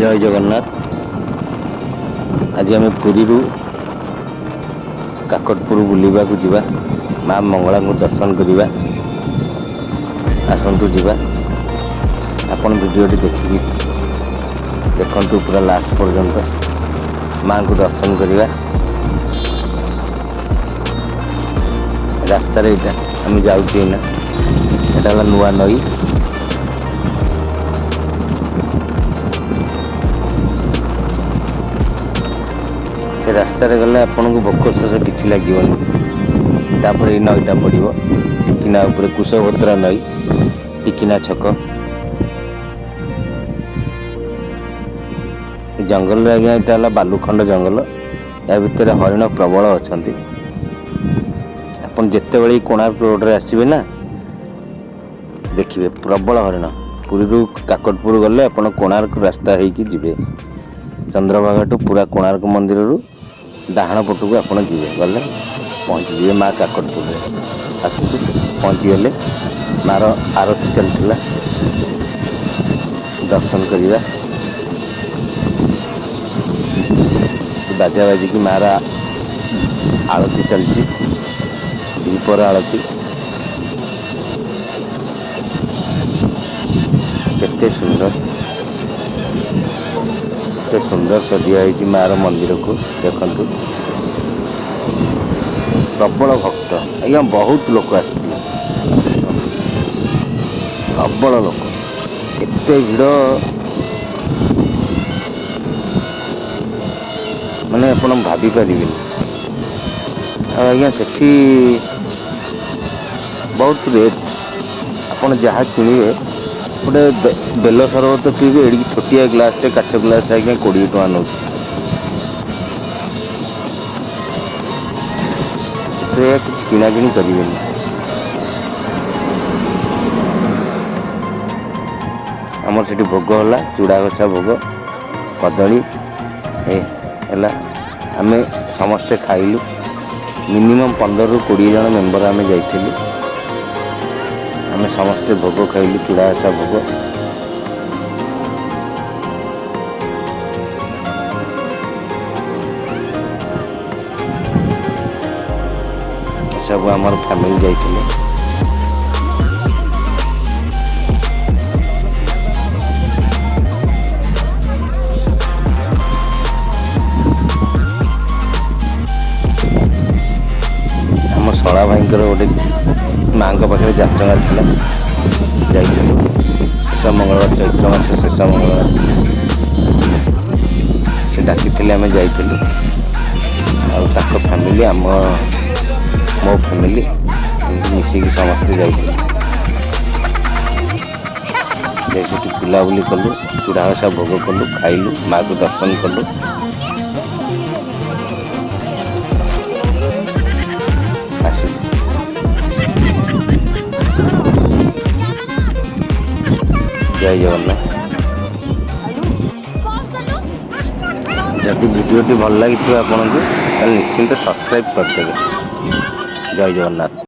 ଜୟ ଜଗନ୍ନାଥ। ଆଜି ଆମେ ପୁରୀରୁ କାକଟପୁର ବୁଲିବାକୁ ଯିବା, ମା ମଙ୍ଗଳାଙ୍କୁ ଦର୍ଶନ କରିବା। ଆସନ୍ତୁ ଯିବା। ଆପଣ ଭିଡ଼ିଓଟି ଦେଖିକି ଦେଖନ୍ତୁ ପୁରା ଲାଷ୍ଟ ପର୍ଯ୍ୟନ୍ତ। ମାଙ୍କୁ ଦର୍ଶନ କରିବା। ରାସ୍ତାରେ ଏଇଟା ଆମେ ଯାଉଛୁ ଏଇନା। ଏଇଟା ହେଲା ନୂଆ ନଈ। ସେ ରାସ୍ତାରେ ଗଲେ ଆପଣଙ୍କୁ ଭୋକ ଶୋଷ କିଛି ଲାଗିବନି। ତାପରେ ଏଇ ନଈଟା ପଡ଼ିବ ଟିକିନା ଉପରେ, କୁଶଭଦ୍ରା ନଈ, ଟିକିନା ଛକ। ଏ ଜଙ୍ଗଲରେ ଆଜ୍ଞା, ଏଇଟା ହେଲା ବାଲୁଖଣ୍ଡ ଜଙ୍ଗଲ। ୟା ଭିତରେ ହରିଣ ପ୍ରବଳ ଅଛନ୍ତି। ଆପଣ ଯେତେବେଳେ ଏଇ କୋଣାର୍କ ରୋଡ଼ରେ ଆସିବେ ନା, ଦେଖିବେ ପ୍ରବଳ ହରିଣ। ପୁରୀରୁ କାକଟପୁର ଗଲେ ଆପଣ କୋଣାର୍କ ରାସ୍ତା ହେଇକି ଯିବେ। ଚନ୍ଦ୍ରଭାଗାଠୁ ପୁରା କୋଣାର୍କ ମନ୍ଦିରରୁ ଡାହାଣ ପଟକୁ ଆପଣ ଯିବେ, ଗଲେ ପହଞ୍ଚିଯିବେ ମା କାକଟପୁରରେ। ଆସନ୍ତୁ, ପହଞ୍ଚିଗଲେ। ମାର ଆରତୀ ଚାଲିଥିଲା, ଦର୍ଶନ କରିବା। ବାଜା ବାଜିକି ମାର ଆଳତୀ ଚାଲିଛି, ଦ୍ୱିପହର ଆଳତୀ। କେତେ ସୁନ୍ଦର, କେତେ ସୁନ୍ଦର ସଜା ହେଇଛି ମାର ମନ୍ଦିରକୁ ଦେଖନ୍ତୁ। ପ୍ରବଳ ଭକ୍ତ ଆଜ୍ଞା, ବହୁତ ଲୋକ ଆସିଥିଲେ, ପ୍ରବଳ ଲୋକ, ଏତେ ଭିଡ଼ ମାନେ ଆପଣ ଭାବି ପାରିବେନି। ଆଉ ଆଜ୍ଞା, ସେଠି ବହୁତ ରେଟ୍। ଆପଣ ଯାହା କିଣିବେ, ଗୋଟେ ବେଲ ସରବତ ପିଇବେ, ଏଡ଼ିକି ଛୋଟିଆ ଗ୍ଲାସଟେ, କାଚ ଗ୍ଲାସ ଆଜ୍ଞା, 20 ଟଙ୍କା ନେଉଛି। ସେଥିରେ କିଛି କିଣାକିଣି କରିବେନି। ଆମର ସେଠି ଭୋଗ ହେଲା, ଚୂଡ଼ା ଘଷା ଭୋଗ, କଦଳୀ ଏ ହେଲା। ଆମେ ସମସ୍ତେ ଖାଇଲୁ। ମିନିମମ୍ 15ରୁ 20 ଜଣ ମେମ୍ବର ଆମେ ଯାଇଥିଲୁ। ଆମେ ସମସ୍ତେ ଭୋଗ ଖାଇଲୁ, ଚୂଡ଼ା ଘଷା ଭୋଗ। ସବୁ ଆମର ଫ୍ୟାମିଲି ଯାଇଥିଲେ। ଆମ ଶଳା ଭାଇଙ୍କର ଗୋଟେ ମାଙ୍କ ପାଖରେ ଯାଚନା ଥିଲା, ଯାଇଥିଲୁ। ଶେଷ ମଙ୍ଗଳବାର, ଚୈତ୍ର ମାସ ଶେଷ ମଙ୍ଗଳବାର, ସେ ଡାକିଥିଲେ, ଆମେ ଯାଇଥିଲୁ। ଆଉ ତାଙ୍କ ଫ୍ୟାମିଲି, ଆମ ମୋ ଫ୍ୟାମିଲି ଏମିତି ମିଶିକି ସମସ୍ତେ ଯାଇଥିଲୁ। ଯାଇ ସେଠି ବୁଲାବୁଲି କଲୁ, ଚୂଡ଼ା ଘଷା ଭୋଗ କଲୁ, ଖାଇଲୁ, ମାକୁ ଦର୍ଶନ କଲୁ, ଆସିଲୁ। ଜୟ ଜଗନ୍ନାଥ। ଯଦି ଭିଡ଼ିଓଟି ଭଲ ଲାଗିଥିବ ଆପଣଙ୍କୁ, ତାହେଲେ ନିଶ୍ଚିନ୍ତ ସବସ୍କ୍ରାଇବ୍ କରିଦେବେ। ଜୟ ଜଗନ୍ନାଥ।